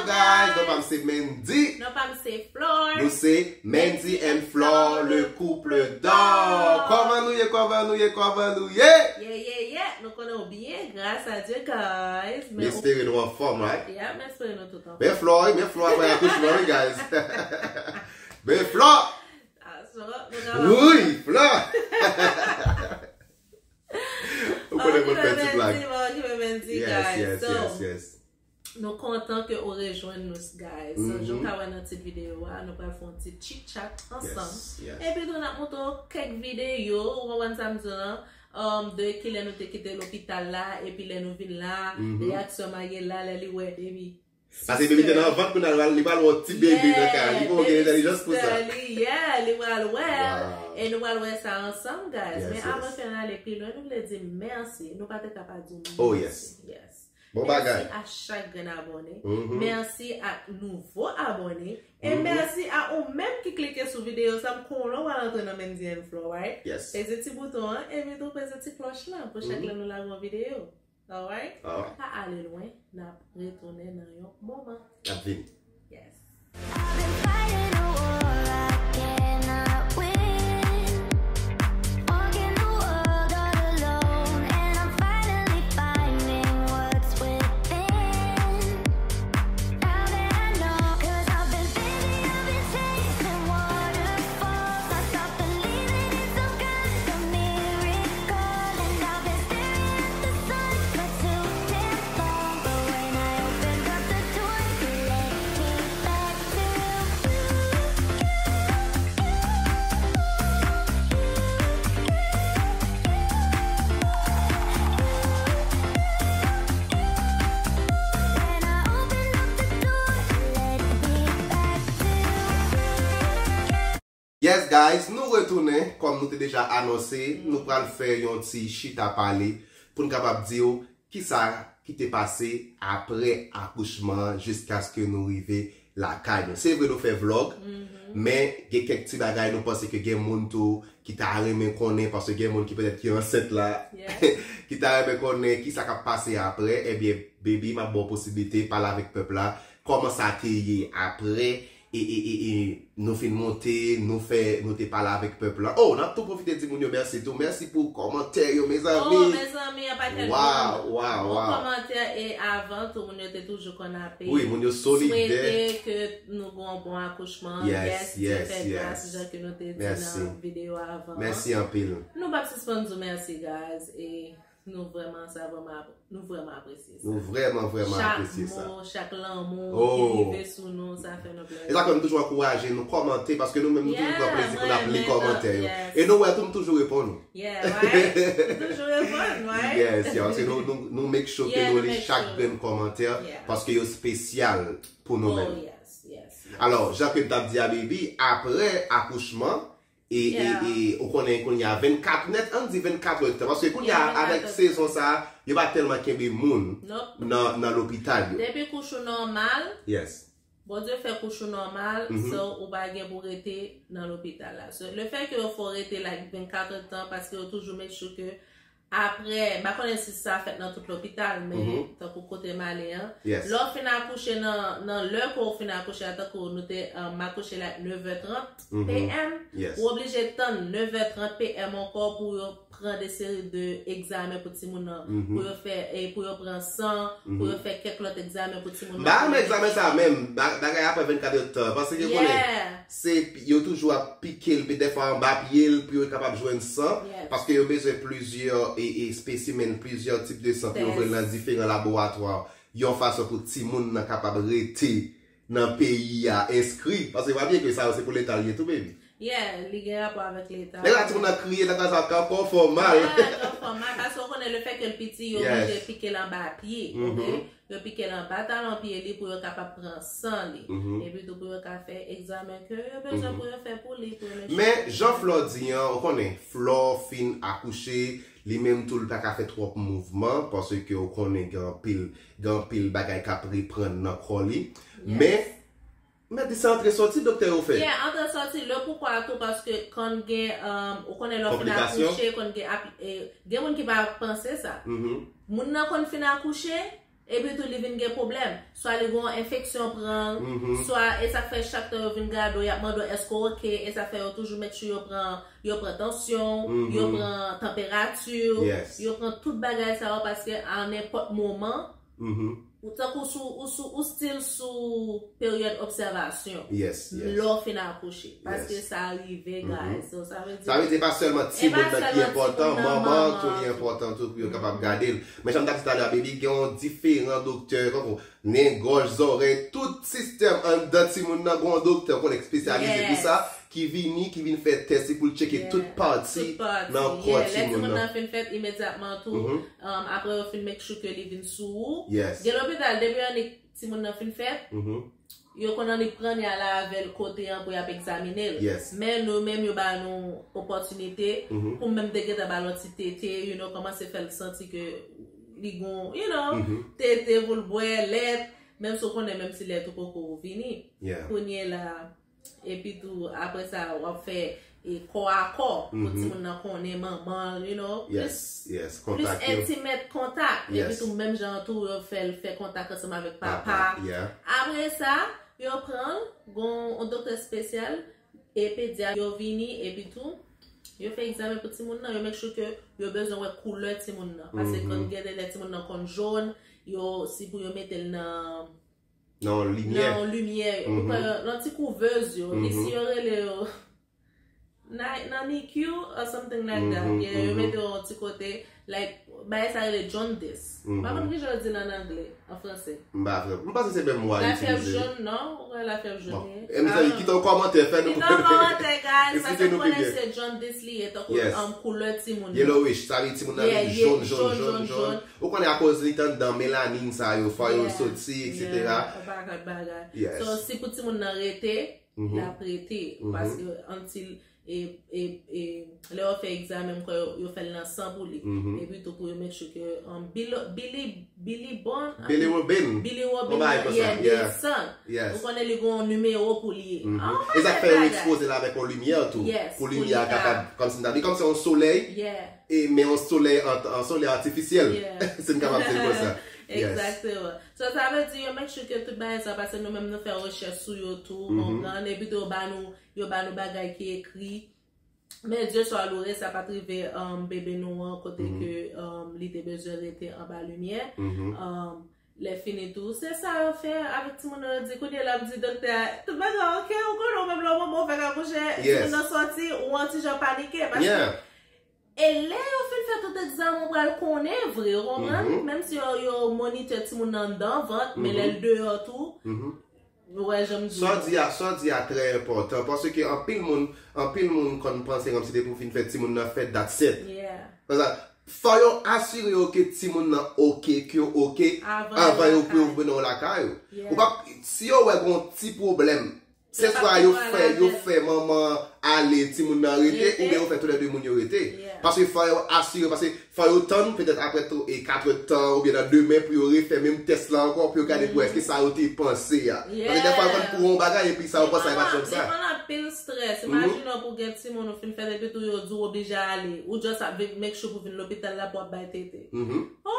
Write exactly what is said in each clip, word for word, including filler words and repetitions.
Guys, non pa m se Mendy. Non pa m se Flor. Nou se Mendy and Flor, le couple d'or. Kòman nou ye, kòman nou ye, kòman nou ye? Yeah, yeah, yeah. Nou konnen w byen, gras a Dye, guys. M espere nou anfòm, right? Yeah, m espere nou tout anfòm. Men Flor, men Flor apre akouchman, wi, guys. Men Flor! Wi, Flor! Ou konnen mwen fè ti blag. Yes, yes, yes, yes. Nou kontan ke ou rejwenn nou, guys. So, jan w ka wè nan tit videyo a, nou pral fè yon ti chit chat ansanm. Epi tou, n ap montre w kèk videyo, ou konprann sa m di w lan, um, de kilè nou te kite lopital la, epi lè nou vin la, reyaksyon Mariela lè li wè baby. Paske baby te nan vant kounye a, li pral wè yon ti bebe nan kay li, li pral gen entèlijans pou sa. Yeah, li pral wè l. E nou pral wè sa ansanm, guys. Men avan ke n ale pi lwen, nou vle di mèsi. Nou pa te ka pa di w mèsi. Oh, yes. Bon bagay. Mèsi a chak grenn abòne. Mèsi ak nouvo abòne. E mèsi a ou menm ki klike sou videyo sa. M konnen w al antre nan Mendy and Flor, right? Yes. Peze ti bouton an, epi tou peze ti klòch lan pou chak lè nou lage yon videyo. Alright? Alright. Pa ale lwen, n ap retounen nan yon moman. N ap vini. Yes. I've been fighting a war I cannot win. Walking the world all alone, and I'm finally finding what's within. Now that I know, 'cause I've been busy, I've been chasing waterfalls. I stopped believing in some kind of miracle, and I've been staring at the sun for too damn long. But when I opened up the door, you led me back to you. Yes, guys, nou retounen. Kòm nou te deja anonse, nou pral fè yon ti chita pale pou n kapab di w kisa ki te pase apre akouchman an jiskaske nou rive lakay nou. Se vre nou fè vlòg, men gen kèk ti bagay nou panse ke gen moun tou ki ta renmen konnen, paske gen moun ki petèt ki ansent la, ki ta renmen konnen kisa k ap pase apre. Ebyen, baby, m ap ba w posiblite pale avèk pèp la, kòman sa te ye apre, e, e, e, e nou fin monte, nou fè, nou te pale avèk pèp la. Oh, n ap tou pwofite di moun yo mèsi tou. Mèsi pou kòmantè yo, mezanmi. Oh, mezanmi, anpil moun. Wow, wow, wow. Kòmantè e avan tou, moun yo te toujou konn ape. Wi, moun yo solidè. Swete ke nou gen yon bon akouchman. Yes, yes, yes. Dye fè gras, jan ke nou te di nan videyo avan. Mèsi anpil. Nou p ap sispann di w mèsi, guys. E Nou vrèman, sa vrèman ap-, nou vrèman apresye sa. Nou vrèman, vrèman apresye sa. Chak mo, chak lanmou ki rive sou nou, sa fè nou plezi. E sa fè m toujou ankouraje nou kòmante, paske nou menm nou toujou pran plezi pou n ap li kòmantè yo. E nou wè tou, m toujou reponn ou. Yeah, right? M toujou reponn, right? Yes, yeah, paske nou, nou, nou make sure ke nou li chak grenn kòmantè, paske yo espesyal pou nou menm. Oh, yes, yes, yes. Alò, jan ke m t ap di a Baby, apre akouchman, E, e, e, ou konnen kounye a vennkat, nèt, ann di vennkat èdtan. Paske kounye a, avèk sezon sa a, yo pa tèlman kenbe moun nan, nan lopital yo. Depi kouch ou nòmal, Bondye fè kouch ou nòmal, so ou pa gen pou rete nan lopital la. So, lefètke yo fè w rete, like, vennkat èdtan, paske yo toujou make sure ke Apre, m pa konnen si sa fèt nan tout lopital, men tankou kote m ale an, lè w fin akouche nan, nan lè ke w fin akouche a, tankou nou te, um, m akouche like nèf è trant P M, ou oblije tann nèf è trant P M ankò pou yo pran de seri de egzamen pou timoun nan, pou yo fè, e pou yo pran san, pou yo fè kèk lòt egzamen pou timoun nan. M pa renmen egzamen sa menm, ba-, bagay apre vennkat èdtan, paske konnen, se, yo toujou ap pike l, dèfwa anba pye l, pou yo kapab jwenn san, paske yo bezwen plizyè, e, e, espesimen, plizyè tip de san pou yo voye l nan diferan laboratwa, yon fason pou timoun nan kapab rete nan peyi a, enskri. Paske pa bliye ke sa yo se pou leta l ye tou, baby. Yeah, li gen rapò avèk leta. Lè la timoun nan kriye, lè sa ka fè w mal. Yeah, ka fè w mal, paske w konnen lefètke l piti, yo oblije pike l anba pye, oke? Yo pike l anba talon pye li pou yo kapab pran san li. Epi tou pou yo ka fè egzamen ke yo bezwen pou yo fè pou li, pou yo make sure. Men, jan Flor di an, ou konnen, Flor fin akouche, li menm tou, li pa ka fè twòp mouvman, paske ou konnen gen anpil, gen anpil bagay k ap reprann nan kò li. Men, Mèt di se antre sòti doktè yo fè. Yeah, antre sòti, le poukwa tou, paske konn gen, um, ou konnen lè w fin akouche, konn gen ap-, e, gen moun ki pa panse sa. Moun nan konn fin akouche, Epi tou li vin gen pwoblèm. Swa li gen yon enfeksyon pran l, swa e sa k fè chak tan yo vin gade w, y ap mande w èske w oke, e sa k fè yo toujou make sure yo pran, yo pran tansyon w, yo pran tanperati w, yo pran tout bagay sa yo paske a nenpòt moman, ou tankou sou, ou sou, ou still sou peryòd obsèvasyon. Lè w fin akouche. Paske sa rive, guys. So, sa vle di, sa vle di pa sèlman timoun nan ki enpòtan, manman tou li enpòtan tou pou yo kapab gade l. Men jan m ta di talè a, baby, gen yon diferan doktè, tankou nen, gòj, zòrèy, tout sistèm anndan timoun nan, gen yon doktè, ou konnen, espesyalize pou sa, ki vini, ki vin fè tès li pou l tcheke tout pati nan kò timoun nan. Lè timoun nan fin fèt, imedyatman tou, um, apre yo fin make sure ke li vin sou ou. Gen lopital, depi annik timoun nan fin fèt, yo konn annik pran ni ale avè l kote an pou y ap egzamine l. Men nou menm, yo ba nou opòtinite pou menm te gentan ba l yon ti tete, you know, kòmanse fè l santi ke li gon, you know, tete pou l bwè, lèt, menm si w konnen, menm si lèt ou poko vini. Kounye la, epi tou, apre sa, w ap fè e kò a kò pou timoun nan konnen manman l, you know, plis, plis entimèt kontak. Epi tou, menm jan an tou, yo fè l fè kontak ansanm avèk papa. Apre sa, yo pran l, gon yon doktè espesyal, e pedyat, yo vini, epi tou, yo fè egzamen pou timoun nan, yo make sure ke yo bezwen wè koulè timoun nan. Paske konn gen de lè timoun nan konn jòn, yo, si pou yo mete l nan, nan yon limyè, nan yon limyè, ou kwè, nan ti kouvèz yo, li si yo rele yo, nan, nan NICU or something like that. Yeah, yo mete yo yon ti kote, like, bagay sa rele jaundice. M pa konn kijan yo di l an anglè, an franse. M pa vrè. M panse se menm mo a yo itilize. Lafyèv jòn, non? Ou wè lafyèv jòn ye? Bon, mezanmi, kite yon kòmantè, fè nou, kite yon kòmantè, guys, paske m konnen se jaundice li ye, tankou, um, koulè timoun nan. Yellowish, sa vle di timoun nan vin jòn, jòn, jòn, jòn. Ou konnen akoz li t anndan melanin sa yo, fò yo soti, et cetera. Yon pakèt bagay. So, si pou timoun nan rete, l ap rete, paske until e, e, e, lè yo fè egzamen, m kwè yo, yo fè l nan san pou li. Epi tou pou yo make sure ke, um, bili-, bili-, bilirubin, bilirubin, bilirubin nan, yeah, desann. Ou konnen li gen yon nimewo pou li ye. E sa k fè yo ekspoze l avèk yon limyè tou, pou limyè a kapab, kòmsi m ta di, kòmsi yon solèy, e, men yon solèy an, an solèy atifisyèl, si m kapab di l konsa. Egzakteman. So, sa vle di yo make sure ke tout bagay sa, paske nou menm nou fè rechèch sou yo tou, konprann, epi tou yo ba nou, yo ba nou bagay ki ekri. Men Dye swa loure, sa pa t rive, um, bebe nou an, kote ke, um, li te bezwen rete anba limyè. Um, lè fini tou, se sa yo fè avèk timoun nan, yo di, kounye la, m di doktè a, tout bagay oke, ou konnen, ou menm lè w manman, ou fèk akouche, timoun nan sòti, ou an ti jan panike, paske e lè yo fin fè tout egzamen, ou pral konnen vre, ou konprann? Menm si yo, yo monitè timoun nan anndan vant, men lè l deyò tou, ou wè jan m di w. Sa w di a, sa w di a trè enpòtan, paske anpil moun, anpil moun konn panse kòmsi depi w fin fè timoun nan fèt, that's it. Paske fò yo asire yo ke timoun nan oke, ke yo oke, avan yo pou yo vin nan lakay ou. Ou pa, si yo wè gon ti pwoblèm, se swa yo fè, yo fè manman ale, timoun nan rete, oubyen yo fè toulède moun yo rete. Paske fò yo asire, paske fò yo tann petèt apre tou, e, katrè tan, oubyen nan demen pou yo refè menm tès la ankò, pou yo gade pou èske sa yo te panse a. Paske dèfwa yo konn kouri yon bagay, epi sa yo panse a, e pa t janm sa. Li pran anpil strès. Imajine w pou gen timoun ou fin fèt, epi tou yo di w oblije ale. Ou just ap make sure pou vin lopital la pou w ap bay tete.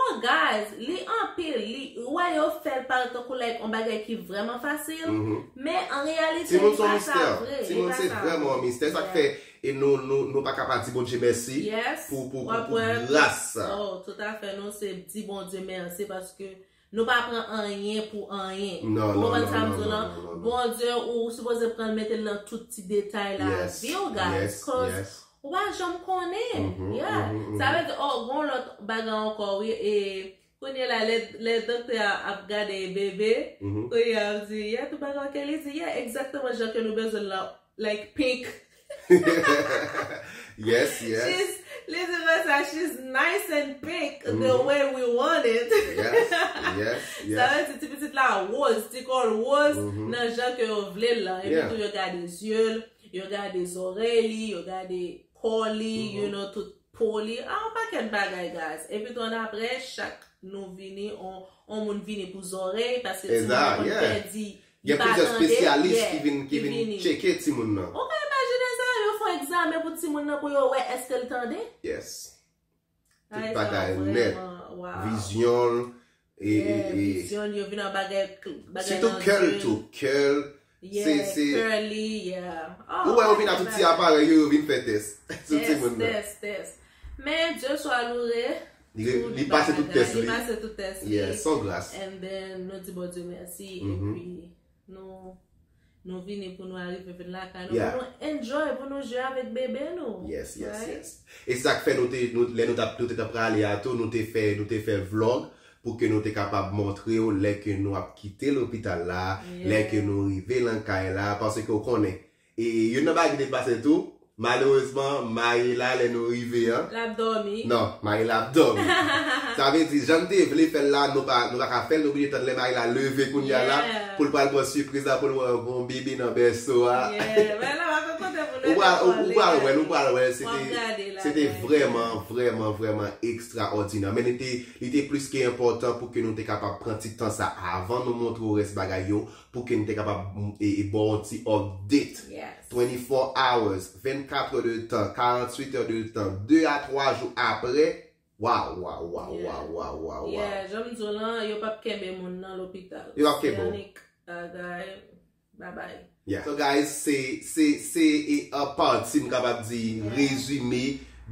Oh, guys, li anpil, li, ou wè yo fè l parèt tankou, like, yon bagay ki vrèman fasil, men an reyalite, li pa sa vre, li pa sa vre. Timoun se vrèman yon mistè, sa k fè, e nou, nou, nou pa ka pa di Bondye mèsi pou, pou, pou, pou gras sa. Oh, toutafè, nou se di Bondye mèsi paske nou pa pran anyen pou anyen. Ou konprann sa m di w lan? Bondye, ou sipoze pran l mete l nan tout ti detay lavi w, guys, cause ou pa janm konnen. Yeah. Sa vle di, oh, gon lòt bagay ankò, wi, e kounye la, lè, lè doktè a ap gade bebe, kounye a ap di, yeah, tout bagay oke, li di, yeah, egzakteman jan ke nou bezwen l lan, like, pink. Yes, yes. She's, li di konsa, she's nice and pink the way we want it. Yes, yes, yes. Sa vle di ti pitit la woz, ti kò l woz, nan jan ke yo vle l lan. Epi tou yo gade zye l, yo gade zòrèy li, yo gade kò li, you know, tout po li. A, yon pakèt bagay, guys. Epi tou annapre, chak nou vini, on, on moun vini pou zòrèy, paske timoun nan konn pèdi, li pa tande. Gen plizyè espesyalis ki vin, ki vin tcheke timoun nan. Ou ka imajine sa, yo fè egzamen pou timoun nan pou yo wè èske l tande? Yes. Tout bagay nèt. Vizyon l, E, e, Yeah, e, vizyon, yo vin an bagay, bagay sitou nan kèl zye. Tou, kèl. Yeah, Se, se, curly, yeah. ou wè, yo vin ak tout ti aparèy yo, yo vin fè tès sou Tès, timoun nan. Tès, tès. Men Dye swa loure. Li, li pase tout tès li. Li pase tout tès li. Yeah, son gras. And then, nou di Bondye mèsi. Mhm. Epi, nou, nou vini pou nou arive vin lakay nou. Yeah. Pou nou enjoy, pou nou jwe avèk bebe nou. Yes, yes, Right? Yes. E sa k fè nou te, nou, lè nou t ap, nou te t ap prale a tou, nou te fè, nou te fè vlog pou ke nou te kapab montre w lè ke nou ap kite lopital la, Yeah. Lè ke nou rive nan kay la, paske w konnen. E youn nan bagay ki te pase tou, malerezman, Maïla, lè nou rive an, L ap dòmi. Non, Maïla ap dòmi. Sa vle di, jan n te vle fè l la, nou pa, nou pa ka fè l, nou oblije tann lè Maïla leve kounye a la, Yeah. Pou l pral pran sipriz la, pou l wè yon bebe nan bèso a. Yeah, men la, pa konn kote pou Ou pral, ou, ou pral wè l, ou pral wè l. W ap gade la, Se te guys. Vrèman, vrèman, vrèman ekstraòdinè. Men li te, li te plis ke enpòtan pou ke nou te kapab pran ti tan sa avan nou montre w rès bagay yo, pou ke nou te kapab e, e ba w yon ti update. Yes. Twenty-four hours, vennkat è de tan, karanntuit è de tan, de a twa jou apre, waw, waw, waw, Yeah. waw, waw, waw, waw. Yeah, jan m di w lan, yo p ap kenbe moun nan lopital. Yo p ap kenbe w. Se annik bagay, bye bye. Yeah. So guys, se, se, se e, an pati, m kapab di, Yeah. Rezime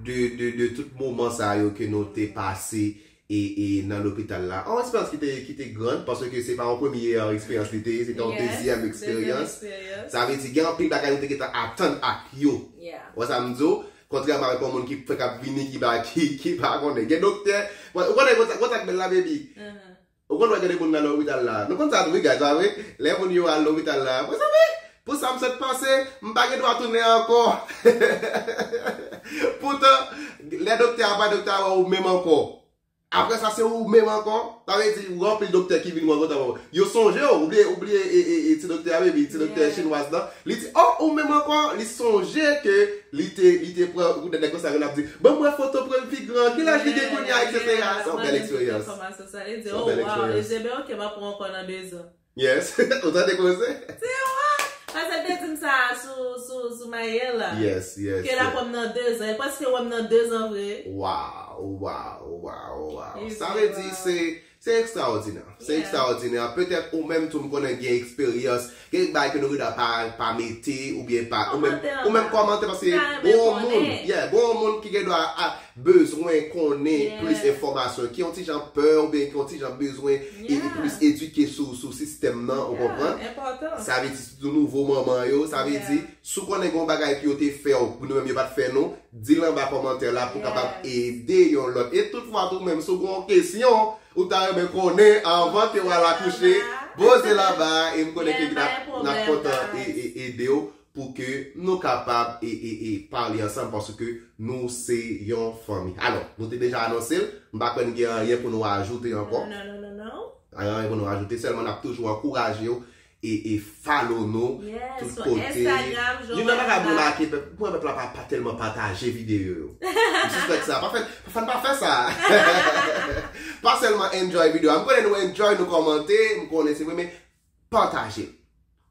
de, de, de tout moman sa yo ke nou te pase e, e nan lopital la. Yon eksperyans ki te, ki te gran, paske se pa yon premye, e, eksperyans li te ye, se te yon Yes, dezyèm eksperyans. Dezyèm eksperyans. Sa vle di, gen anpil bagay nou te gentan atann ak yo. Yeah. Wè sa m di w? Kontrèman avèk yon moun ki fèk ap vini, ki pa, ki, ki pa konnen. Gen doktè, wè, ou konnen kontak, kontak bèl la, baby. Uh-huh. Ou konn wè gen de moun nan lopital la. Nou konn sa tou, wi, guys, pa vre? Lè moun yo al lopital la, mwen sanble, pou sa m sot pase, m pa gen dwa tounen ankò. Poutan, lè doktè a pa doktè a wè ou menm ankò. Apre sa, se ou menm ankò. Sa vle di, ou gen anpil doktè ki vin wè kontan wè. Yo sonje w, ou bliye, ou bliye e, e, e, ti doktè a, baby, ti doktè Yeah. chinwaz lan. Li di, oh, ou menm ankò, li sonje ke li te, li te pran, ou nèg konsa, yo ap di, ban m wè foto pou l pi gran, ki laj li gen kounye a, et cetera. Se yon bèl eksperyans. Sa vle di, Se yon oh, bèl wow, eksperyans. e ben, ok, m ap pran ankò nan de zan. Yes, ou tande koze? Se wè. Paske l te di m sa sou, sou, sou Mayela. Yes, yes. Ke l ap wè m nan de zan. E paske wè m nan de zan vre. Wow, wow, wow, wow. E Sa se vle di, wow. se, se ekstraòdinè. Se Yeah. Ekstraòdinè. Petèt ou menm tou m konnen gen eksperyans. Gen bagay ke nou gentan pa, pa mete oubyen pa. Ou menm, Kòmante ou menm anba. Kòmante paske Sa renmen bon konnen. Moun. Yeah, bon moun ki gen dwa a, bezwen konnen Yeah. Plis enfòmasyon. Ki yon ti jan pè oubyen ki yon ti jan bezwen e, e Yeah. Plis edike sou, sou sistèm nan, ou konprann? Enpòtan. Sa vle di, sitou nouvo manman yo, sa vle Yeah. di, si w konnen gen yon bagay ke yo te fè w, pou nou menm yo pa t fè nou, di l anba kòmantè la pou Yes. kapab ede yon lòt. E tout fwa tou menm, si w gen yon kesyon, ou ta renmen konnen anvan ke w al akouche, Anba. Poze l anba, e m konnen ke Yeah, n ap, pa gen n ap pwoblèm, kontan e, guys. e, ede w pou ke nou kapab e, e, e pale ansanm paske nou se yon fanmi. Alò, nou te deja anonse l, m pa kwè n gen anyen pou nou ajoute ankò. Non, non, non, non, non. Anyen pou nou ajoute, sèlman n ap toujou ankouraje w e, e follow nou Yes, tout sou kote. Instagram, Youn nan bagay m Joanna. Remake, pèp, mwen pèp la pa, pa tèlman pataje videyo yo. M sispèk sa. Pa fè, pa, pa fè sa. Pa sèlman enjoy videyo a. M konnen nou enjoy, nou kòmante, m konnen se vre, men pataje l.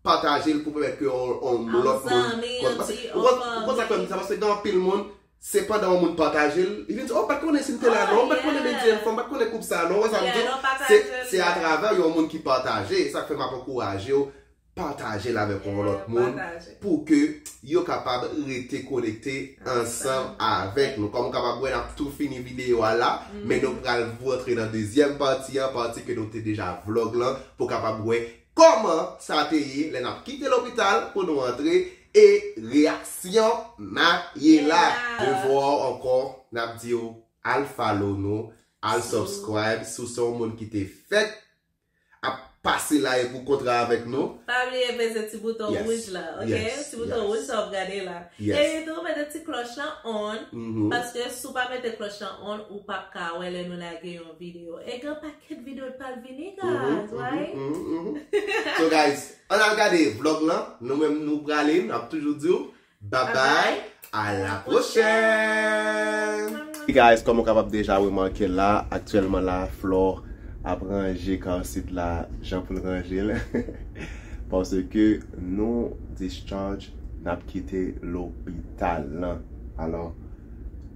Pataje l pou pèmèt ke on, on Yon lòt moun zanmi, konn. yon Paske, ti, ou konn, yon ou konn sa k fè m di sa, paske gen anpil moun, se pandan yon moun pataje l, li vin di, oh, m pa t konnen si m te la, non, m pa t konnen Yeah. medya enfo, m pa t konnen koup sa, non, wè sa m Yeah, di w? nou pataje Se, l, se yeah. Atravè yon moun ki pataje, e sa k fè m ap ankouraje w, pataje l avèk yon Yeah, lòt moun, pataje. Pou ke yo kapab rete konekte ansanm Ansanm. Avèk nou. Kòm ou kapab wè, n ap tou fini videyo a la, Mhm. Men nou pral rantre nan dezyèm pati an, pati ke nou te deja vlog lan, pou kapab wè kòman sa te ye lè n ap kite lopital pou nou antre e reyaksyon Mayela. Yeah. Devwa w ankò, n ap di w al follow nou, al Sou- subscribe, si w se yon moun ki te fèk ap pase la e pou kontre avèk nou. Pa bliye peze ti bouton Yes. wouj la, ok? Yes, Ti bouton yes. Wouj sa w ap gade la. Yes. E tou mete ti klòch lan on, Mhm. Paske si w pa mete klòch lan on, ou p ap ka wè lè nou lage yon videyo. E gen pakèt videyo k pral vini, guys, Mhm, right? mhm, mhm. So guys, ann al gade vlog lan, nou menm nou prale, n ap toujou di w, bye bye, Bye bye. à la prochaine! Hey guys, kòm ou kapab deja remake la, aktyèlman la, Flore ap ranje kar seat la, jan pou l ranje l. Paske nou discharge, n ap kite lopital lan. Alò,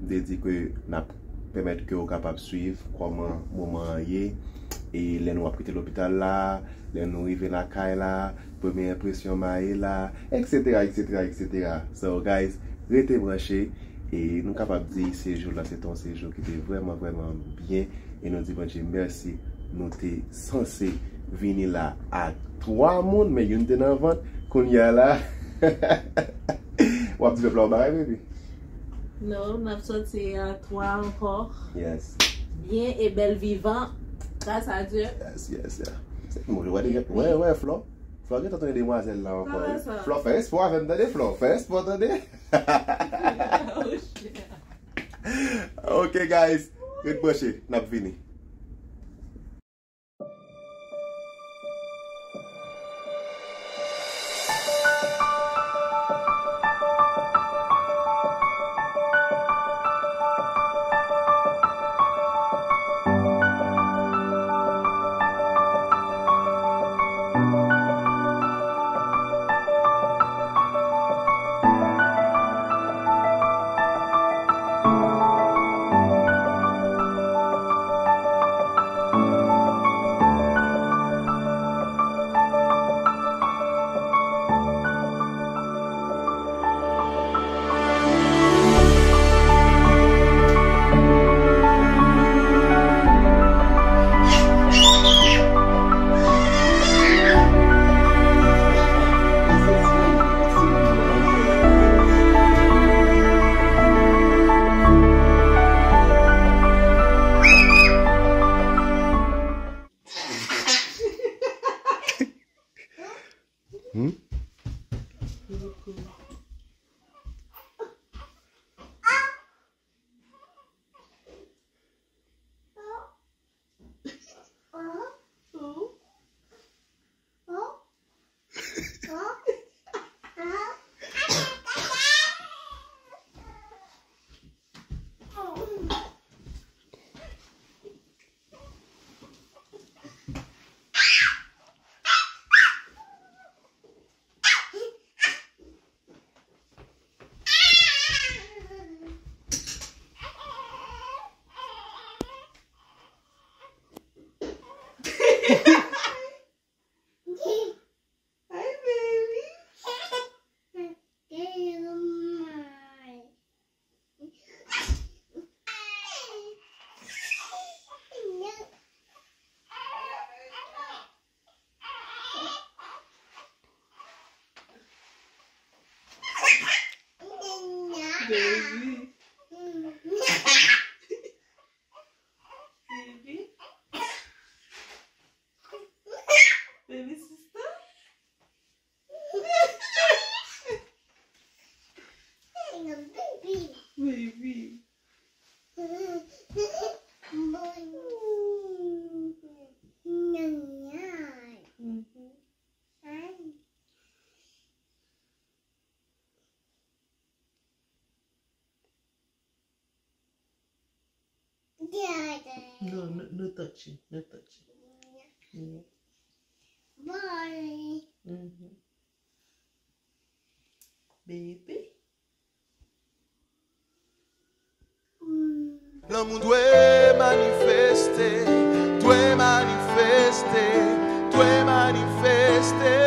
m te di ke n ap pèmèt ke w kapab swiv kòman moman an ye. E lè nou ap kite lopital la, lè nou rive lakay la, premye enpresyon Maëla, et cetera, et cetera, et cetera. So, guys, rete branche e nou kapab di sejou la se te yon sejou ki te vrèman, vrèman byen. E nou di Bondye mèsi, nou te sanse vini la a twa moun, men youn te nan vant. Kounye a la, w ap di pèp la yon bagay, baby? Non, n ap sòti a twa ankò. Yes. Byen e bèl vivan. Gras a Dye. Yes, yes, yeah. Se mwen, wè, wè, wè, Flò. Flò gentan tande demwazèl la ankò, wi. Flò, fè respè avè m, tande, Flò. Fè respè, tande. Ok, guys. Ret branche. N ap vini. Hmm? Hi, baby. Baby. Baby. Baby sister. Baby. Mhm. No, no, no touching, no touching. Yeah. Mm-hmm. Baby. Lanmou dwe manifeste, dwe manifeste, dwe manifeste.